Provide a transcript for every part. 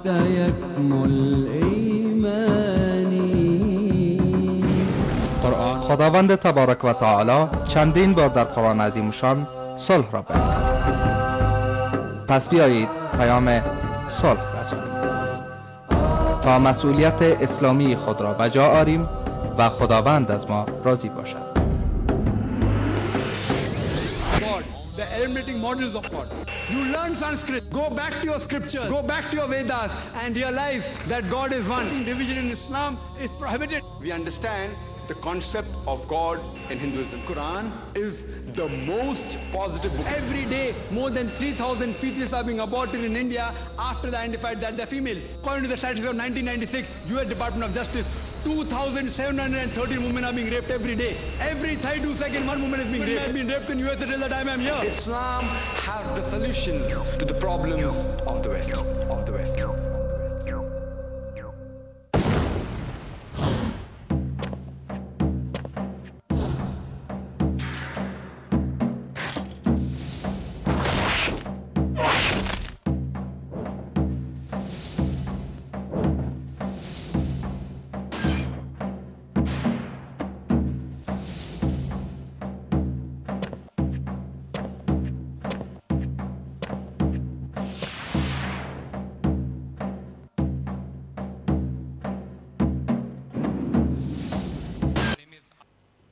حتى يكمل إيماني. خداوند تبارک و تعالی چندین بار در قرآن عظیمشان صلح را بیان کرده است. پس بیایید پیام صلح رسانیم تا مسئولیت اسلامی خود را به جا آریم و خداوند از ما راضی باشد. The eliminating models of God. You learn Sanskrit, go back to your scriptures, go back to your Vedas and realize that God is one. Division in Islam is prohibited. We understand the concept of God in Hinduism. Quran is the most positive book. Every day, more than 3,000 fetuses are being aborted in India after they identified that they're females. According to the statistics of 1996, US Department of Justice, 2,713 women are being raped every day. Every 32 seconds, one woman is being raped. I've been raped in US until the time I'm here. Islam has the solutions to the problems of the West. Of the West.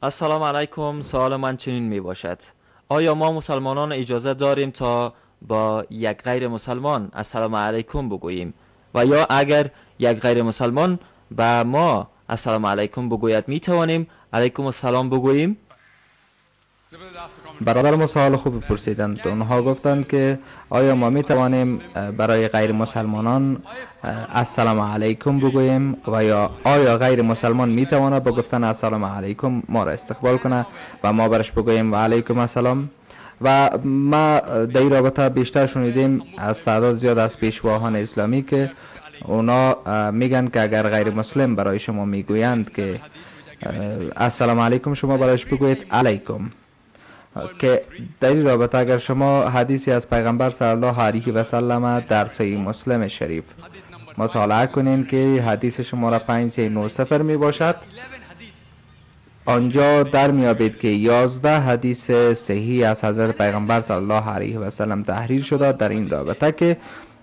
السلام علیکم. سوال من چنین می باشد: آیا ما مسلمانان اجازه داریم تا با یک غیر مسلمان السلام علیکم بگوییم و یا اگر یک غیر مسلمان به ما السلام علیکم بگوید می توانیم علیکم السلام بگوییم؟ برادر ما سوال خوب پرسیدند. اونها گفتند که آیا ما می توانیم برای غیر مسلمانان السلام علیکم بگوییم و یا آیا غیر مسلمان می تواند با گفتن السلام علیکم ما را استقبال کنه و ما برش بگوییم و علیکم السلام؟ و ما در این رابطه بیشتر شنیدیم از تعداد زیاد از پیشواهان اسلامی که اونا میگن که اگر غیر مسلم برای شما میگویند که السلام علیکم، شما برایش بگویید علیکم. که در این رابطه اگر شما حدیثی از پیغمبر صلی الله علیه و سلم در صحیح مسلم شریف مطالعه کنین که حدیث شماره 5390 می باشد، آنجا در میابید که 11 حدیث صحیح از حضرت پیغمبر صلی الله علیه و سلم تحریر شده در این رابطه که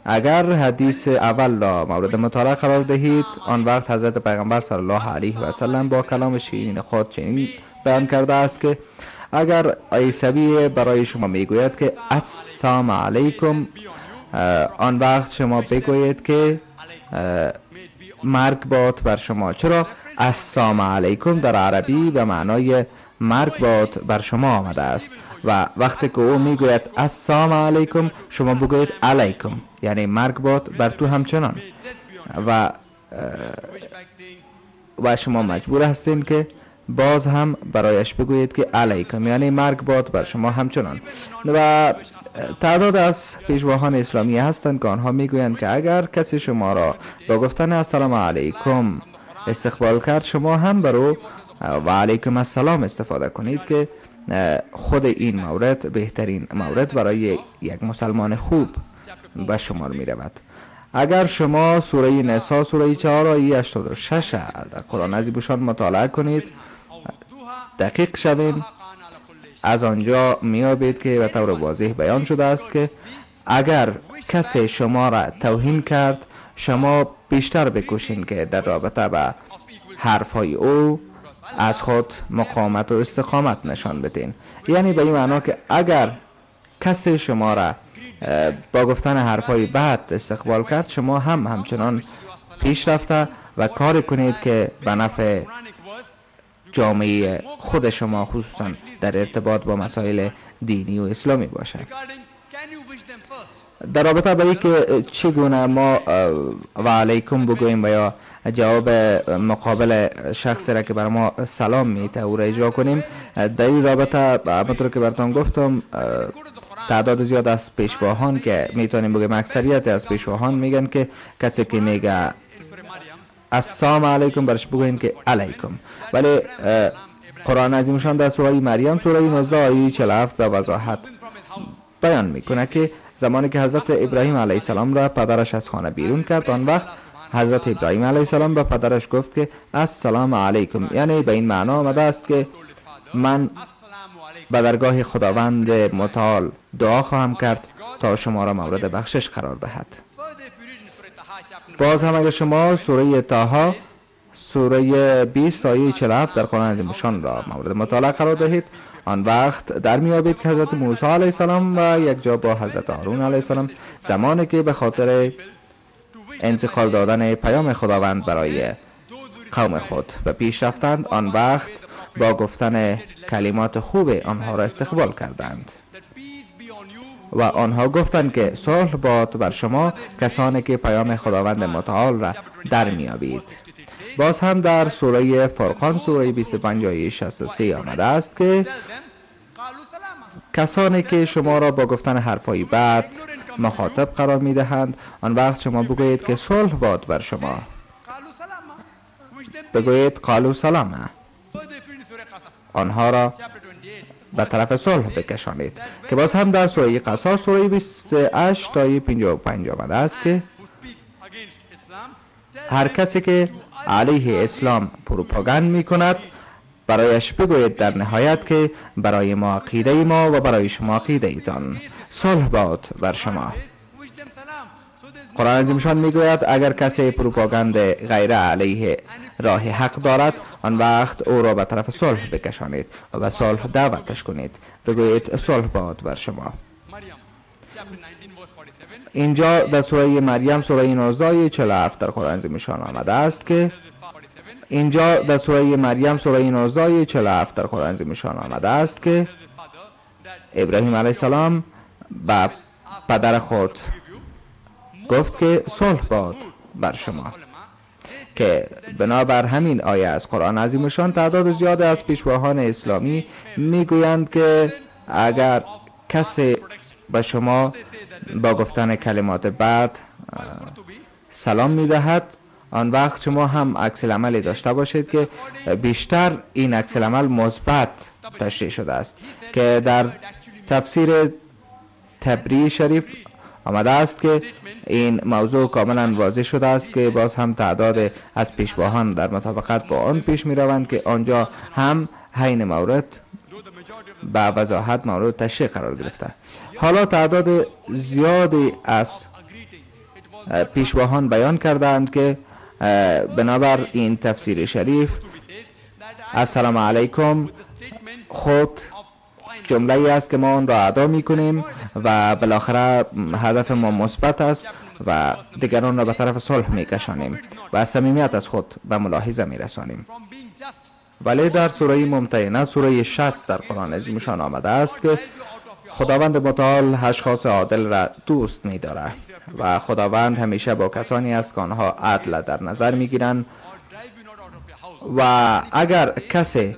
اگر حدیث اول را مورد مطالعه قرار دهید، آن وقت حضرت پیغمبر صلی الله علیه و سلم با کلام شیرین خود چنین بیان کرده است که اگر عیسوی برای شما میگوید که السلام علیکم، آن وقت شما بگویید که مرگ باد بر شما. چرا السلام علیکم در عربی به معنای مرگ باد بر شما آمده است و وقتی که او میگوید السلام علیکم، شما بگویید علیکم، یعنی مرگ باد بر تو همچنان. و شما مجبور هستین که باز هم برایش بگویید که علیکم، یعنی مرگ باد بر شما همچنان. و تعداد از پیشواهان اسلامی هستند که آنها میگویند که اگر کسی شما را با گفتن السلام علیکم استقبال کرد، شما هم بر او و علیکم السلام استفاده کنید که خود این مورد بهترین مورد برای یک مسلمان خوب به شمار می رود. اگر شما سوره نساء سوره 4 آیه 86 در قرآن عظیم‌الشان مطالعه کنید، دقیق شوین، از آنجا میابید که به طور واضح بیان شده است که اگر کسی شما را توهین کرد، شما بیشتر بکوشین که در رابطه به حرفهای او از خود مقاومت و استقامت نشان بدین. یعنی به این معنا که اگر کسی شما را با گفتن حرفهای بد استقبال کرد، شما هم همچنان پیش رفته و کار کنید که به نفع جامعه خود شما خصوصا در ارتباط با مسائل دینی و اسلامی باشد. در رابطه با اینکه چگونه ما و علیکم بگوییم و یا جواب مقابل شخصی را که بر ما سلام میته او را اجرا کنیم، در این رابطه همونطور که براتون گفتم تعداد زیاد از پیشواهان که میتونیم بگیم اکثریت از پیشواهان میگن که کسی که میگه السلام علیکم برش بگوین که علیکم. ولی قرآن عظیمشان در سوره مریم سوره 19 آیه 47 به وضاحت بیان میکنه که زمانی که حضرت ابراهیم علیه السلام را پدرش از خانه بیرون کرد، آن وقت حضرت ابراهیم علیه السلام به پدرش گفت که السلام علیکم، یعنی به این معنا آمده است که من به درگاه خداوند متعال دعا خواهم کرد تا شما را مورد بخشش قرار دهد. باز هم اگر شما سوره طه سوره 20 آیه 47 در قرآن عظیم‌الشان را مورد مطالعه قرار دهید، آن وقت در میابید که حضرت موسی علیه السلام و یک جا با حضرت هارون علیه السلام زمانی که به خاطر انتقال دادن پیام خداوند برای قوم خود به پیش رفتند، آن وقت با گفتن کلمات خوب آنها را استقبال کردند و آنها گفتند که صلح باد بر شما کسانی که پیام خداوند متعال را در میابید. باز هم در سوره فرقان سوره 25 آیه 63 آمده است که کسانی که شما را با گفتن حرفهای بد مخاطب قرار میدهند، آن وقت شما بگویید که صلح باد بر شما، بگویید قالوا سلامه، آنها را به طرف صلح بکشانید. که باز هم در سوره قصاص سوره 28 تا 55 آمده است که هر کسی که علیه اسلام پروپاگاند می کند برایش بگویید در نهایت که برای ما عقیده ما و برای شما عقیده ایتان، صلح باد بر شما. قرآن عظیمشان میگوید اگر کسی پروپاگاند غیر علیه راه حق دارد، آن وقت او را به طرف صلح بکشانید و به صلح دعوتش کنید، بگویید صلح باد بر شما. اینجا در سوره مریم سوره 19 47 در قرآن عظیمشان آمده است که اینجا در سوره مریم سوره 19 47 در قرآن عظیمشان آمده است که ابراهیم علیه السلام به پدر خود گفت که صلح باد بر شما، که بنابر همین آیه از قرآن عظیمشان تعداد زیاد از پیشواهان اسلامی میگویند که اگر کسی به شما با گفتن کلمات بد سلام میدهد، آن وقت شما هم عکس العملی داشته باشید که بیشتر این عکس العمل مثبت تشریح شده است، که در تفسیر تبری شریف آمده است که این موضوع کاملا واضح شده است که باز هم تعداد از پیشواهان در مطابقت با آن پیش می روند که آنجا هم حین مورد به وضاحت مورد تشریح قرار گرفته. حالا تعداد زیادی از پیشواهان بیان کردند که بنابر این تفسیر شریف السلام علیکم خود جمله ای است که ما آن را ادا می کنیم و بالاخره هدف ما مثبت است و دیگران را به طرف صلح می کشانیم و صمیمیت از خود به ملاحظه می رسانیم. ولی در سوره ممتحنه سوره 60 در قرآن عظیمشان آمده است که خداوند متعال اشخاص عادل را دوست می دارد و خداوند همیشه با کسانی است که آنها عدل در نظر می گیرند و اگر کسی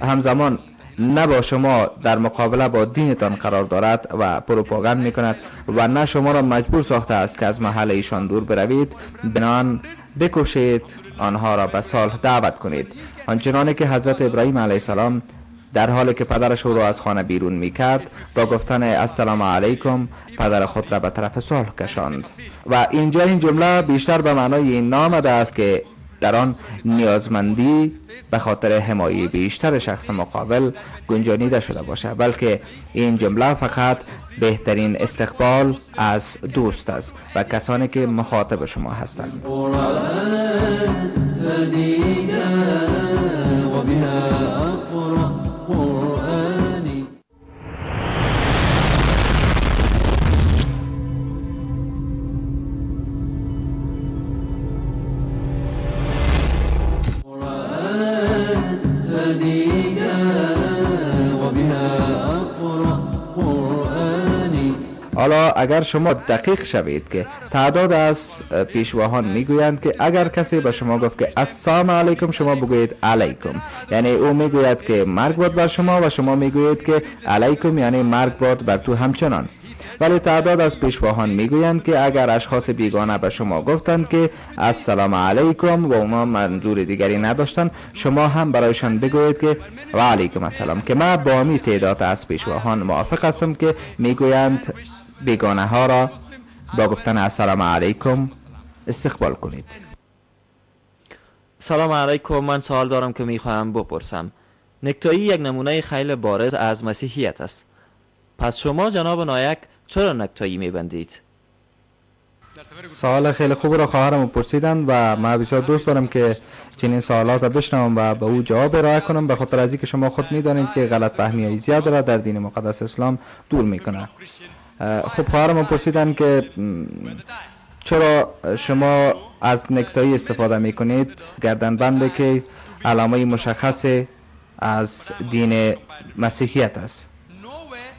همزمان نه با شما در مقابله با دینتان قرار دارد و پروپاگاند می کند و نه شما را مجبور ساخته است که از محل ایشان دور بروید، بنان بکوشید آنها را به صلح دعوت کنید، آنچنانه که حضرت ابراهیم علیه السلام در حالی که پدرش او را از خانه بیرون می کرد با گفتن السلام علیکم پدر خود را به طرف صلح کشاند. و اینجا این جمله بیشتر به معنای این نامده است که در آن نیازمندی به خاطر حمایه بیشتر شخص مقابل گنجانیده شده باشد، بلکه این جمله فقط بهترین استقبال از دوست است و کسانی که مخاطب شما هستند. حالا اگر شما دقیق شوید که تعداد از پیشواهان میگویند که اگر کسی به شما گفت که السلام علیکم، شما بگویید علیکم، یعنی او میگوید که مرگ باد بر شما و شما میگویید که علیکم، یعنی مرگ باد بر تو همچنان. ولی تعداد از پیشواهان میگویند که اگر اشخاص بیگانه به شما گفتند که السلام علیکم و اونا منظور دیگری نداشتند، شما هم برایشان بگویید که و علیکم السلام، که من با می تعداد از پیشواهان موافق هستم که میگویند بیگانه ها را با گفتن السلام علیکم استقبال کنید. سلام علیکم، من سوال دارم که میخواهم بپرسم. نکتایی یک نمونه خیلی بارز از مسیحیت است. پس شما جناب نایک چرا نکتایی میبندید؟ سوال خیلی خوب را خواهرم پرسیدن و من بسیار دوست دارم که چنین سوالات را بشنوم و به او جواب ارائه کنم، به خاطر از اینکه شما خود میدانید که غلط فهمی های زیاد را در دین مقدس اسلام دور میکنه. خب خواهرم پرسیدن که چرا شما از نکتایی استفاده میکنید، گردنبند که علامه مشخص از دین مسیحیت است.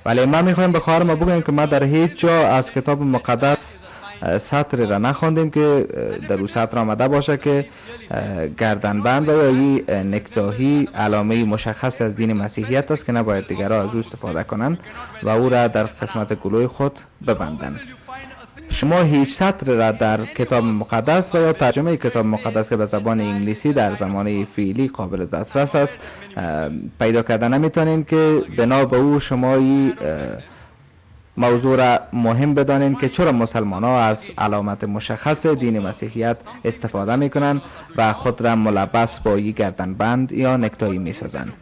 ولی من میخوایم به خواهرم بگویم که ما در هیچ جا از کتاب مقدس سطر را نخواندیم که در او سطر آمده باشه که گردنبند و یا این نکتاهی علامه مشخص از دین مسیحیت است که نباید دیگرها از او استفاده کنند و او را در قسمت گلوی خود ببندند. شما هیچ سطر را در کتاب مقدس و یا ترجمه کتاب مقدس که به زبان انگلیسی در زمانه فعلی قابل دسترس است پیدا کرده نمیتونین که بنا به او شما موضوع را مهم بدانین که چرا مسلمان ها از علامت مشخص دین مسیحیت استفاده میکنن و خود را ملبس با یک گردنبند یا نکتایی میسازن.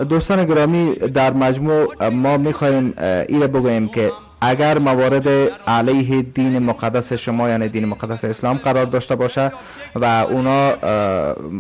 دوستان گرامی، در مجموع ما میخواهیم این را بگوییم که اگر موارد علیه دین مقدس شما یعنی دین مقدس اسلام قرار داشته باشه و اونا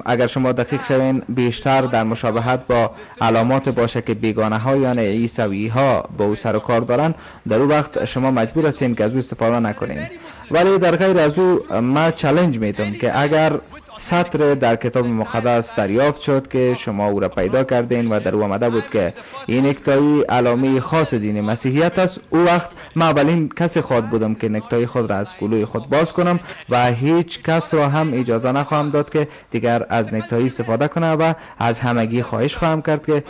اگر شما دقیق شوین بیشتر در مشابهت با علامات باشه که بیگانه ها یعنی عیسوی ها با او سر و کار دارن، در او وقت شما مجبور هستین که از او استفاده نکنین. ولی در غیر از او ما چالش میتم که اگر سطر در کتاب مقدس دریافت شد که شما او را پیدا کردین و در او آمده بود که این نکتایی علامه خاص دین مسیحیت است، او وقت من اولین کسی خود بودم که نکتایی خود را از گلوی خود باز کنم و هیچ کس را هم اجازه نخواهم داد که دیگر از نکتایی استفاده کنه و از همگی خواهش خواهم کرد که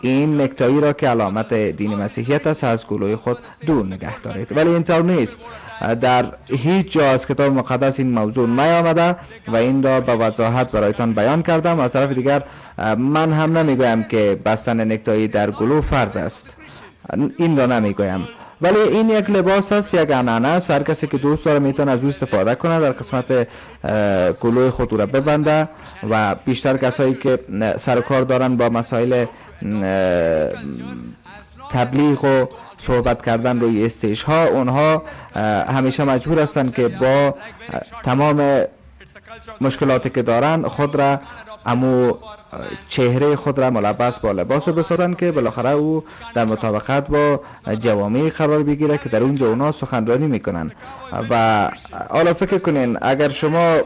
این نکتایی را که علامت دین مسیحیت است از گلوی خود دور نگه دارید. ولی اینطور نیست، در هیچ جا از کتاب مقدس این موضوع نیامده و این را به وضاحت برایتان بیان کردم. از طرف دیگر من هم نمیگویم که بستن نکتایی در گلو فرض است، این را نمیگویم، ولی این یک لباس است، یک عنعنه است، هر کسی که دوست داره میتونه از او استفاده کنه، در قسمت گلوی خود او را ببنده و بیشتر کسایی که سر و کار دارن با مسائل تبلیغ و صحبت کردن روی استیج ها، اونها همیشه مجبور هستند که با تمام مشکلاتی که دارن خود را امو چهره خود را ملبس با لباس بسازن که بالاخره او در مطابقت با جوامع قرار بگیره که در اونجا اونا سخنرانی میکنن. و حالا فکر کنین اگر شما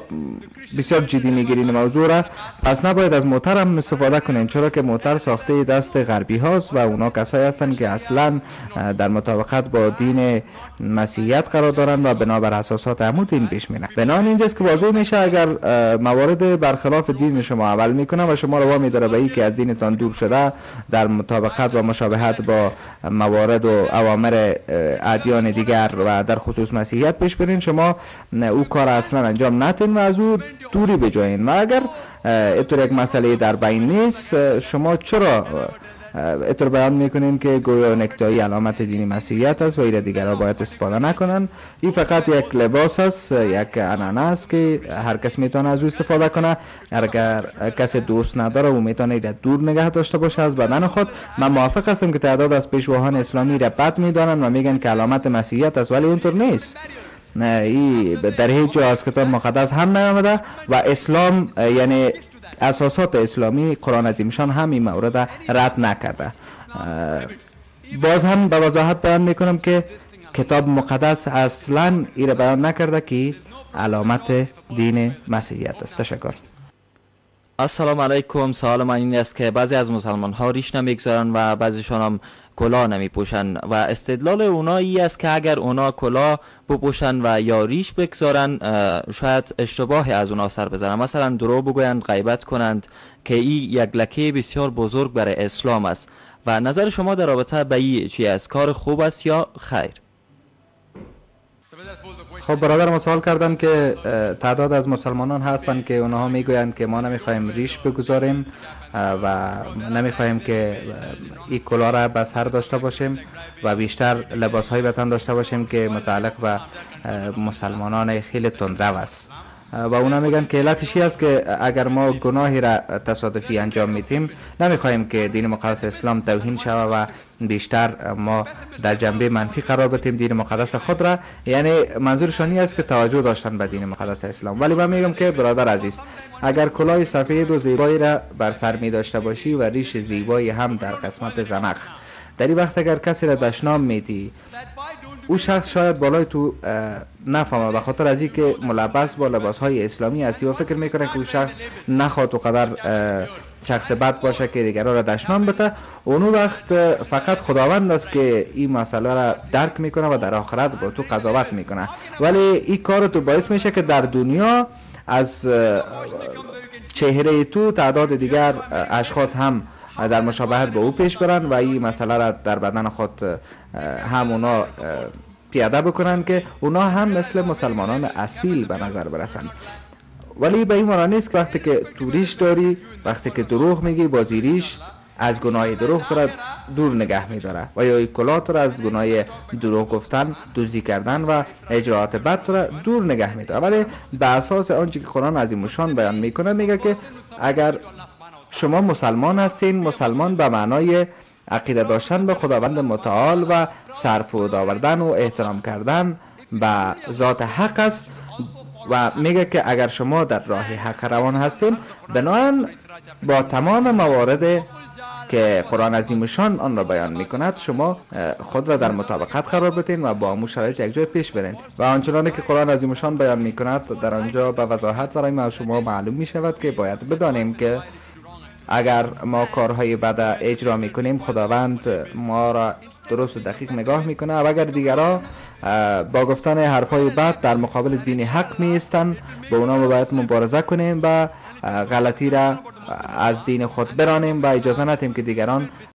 بسیار جدی میگیرین موضوع را، پس نباید از موتر هم استفاده کنین، چرا که موتر ساخته دست غربی هاست و اونا کسایی هستن که اصلا در مطابقت با دین مسیحیت قرار دارن و بنابر اساسات همون دین پیش میرن. بنابراین اینجاست که واضح میشه اگر موارد برخلاف دین شما عمل میکنه و شما رو وامی داره به که از دینتان دور شده در مطابقت و مشابهت با موارد و اوامر ادیان دیگر و در خصوص مسیحیت پیش برین، شما او کار اصلا انجام ندین و از او دوری بجوین. و اگر اینطور یک مسئله در بین نیست، شما چرا اینطور بیان میکنین که گویا نکتایی علامت دین مسیحیت است و ایره دیگرها باید استفاده نکنن؟ این فقط یک لباس است، یک عنعنه است که هر کس میتونه از او استفاده کنه. اگر کس دوست نداره او میتونه ایره دور نگه داشته باشه از بدن خود. من موافق هستم که تعداد از پیشواهان اسلامی را بد میدانن و میگن که علامت مسیحیت است، ولی اونطور نیست. ای در هیچ جا از کتاب مقدس هم نیامده و اسلام یعنی اساسات اسلامی قرآن عظیمشان هم این مورد رد نکرده. باز هم به وضاحت بیان میکنم که کتاب مقدس اصلا این را بیان نکرده که علامت دین مسیحیت است. تشکر. السلام علیکم. سوال من این است که بعضی از مسلمان ها ریش نمیگذارن و بعضیشان هم کلاه نمیپوشن و استدلال اونا ای است که اگر اونا کلاه بپوشن و یا ریش بگذارن شاید اشتباهی از اونا سر بزنن، مثلا دروغ بگویند، غیبت کنند، که این یک لکه بسیار بزرگ برای اسلام است. و نظر شما در رابطه به این چی است؟ کار خوب است یا خیر؟ خب برادر ما سوال کردن که تعداد از مسلمانان هستند که اونها میگویند که ما نمیخوایم ریش بگذاریم و نمیخوایم که این کلاه را به سر داشته باشیم و بیشتر لباس های به تن داشته باشیم که متعلق به مسلمانان خیلی تندرو است. و اونا میگن که علتش است که اگر ما گناهی را تصادفی انجام میدیم، نمیخوایم که دین مقدس اسلام توهین شود و بیشتر ما در جنبه منفی قرار بدیم دین مقدس خود را. یعنی منظورشان این است که توجه داشتن به دین مقدس اسلام. ولی من میگم که برادر عزیز، اگر کلاه سفید و زیبایی را بر سر می داشته باشی و ریش زیبایی هم در قسمت زنخ، در این وقت اگر کسی را دشنام میدی، او شخص شاید بالای تو نفهمه، به خاطر از اینکه ملبس با لباس های اسلامی هستی و فکر میکنه که او شخص نخواد و قدر شخص بد باشه که دیگران را دشنام بده. اونو وقت فقط خداوند است که این مسئله را درک میکنه و در آخرت با تو قضاوت میکنه. ولی این کار تو باعث میشه که در دنیا از چهره تو تعداد دیگر اشخاص هم در مشابهت با او پیش برن و این مسئله را در بدن خود هم اونا پیاده بکنن که اونا هم مثل مسلمانان اصیل به نظر برسن. ولی به این معنا نیست که وقتی که تو ریش داری، وقتی که دروغ میگی، بازی ریش از گناه دروغ تو را دور نگه میداره و یا کلاه تو را از گناه دروغ گفتن، دزدی کردن و اجراعات بد تو را دور نگه میداره. ولی به اساس آنچه که قرآن عظیم شان بیان میکنه، میگه که اگر شما مسلمان هستین، مسلمان به معنای عقیده داشتن به خداوند متعال و سرفرود آوردن و احترام کردن به ذات حق است. و میگه که اگر شما در راه حق روان هستین، بنابراین با تمام موارد که قرآن عظیم شان آن را بیان میکند، شما خود را در مطابقت قرار بدین و با امو شرایط یک جای پیش برین. و آنچنانی که قرآن عظیم شان بیان میکند، در آنجا به وضاحت برای ما شما معلوم میشود که باید بدانیم که اگر ما کارهای بد اجرا میکنیم، خداوند ما را درست و دقیق نگاه میکنه و اگر دیگرا با گفتن حرفهای بد در مقابل دین حق می ایستن، با اونا ما باید مبارزه کنیم و غلطی را از دین خود برانیم و اجازه ندیم که دیگران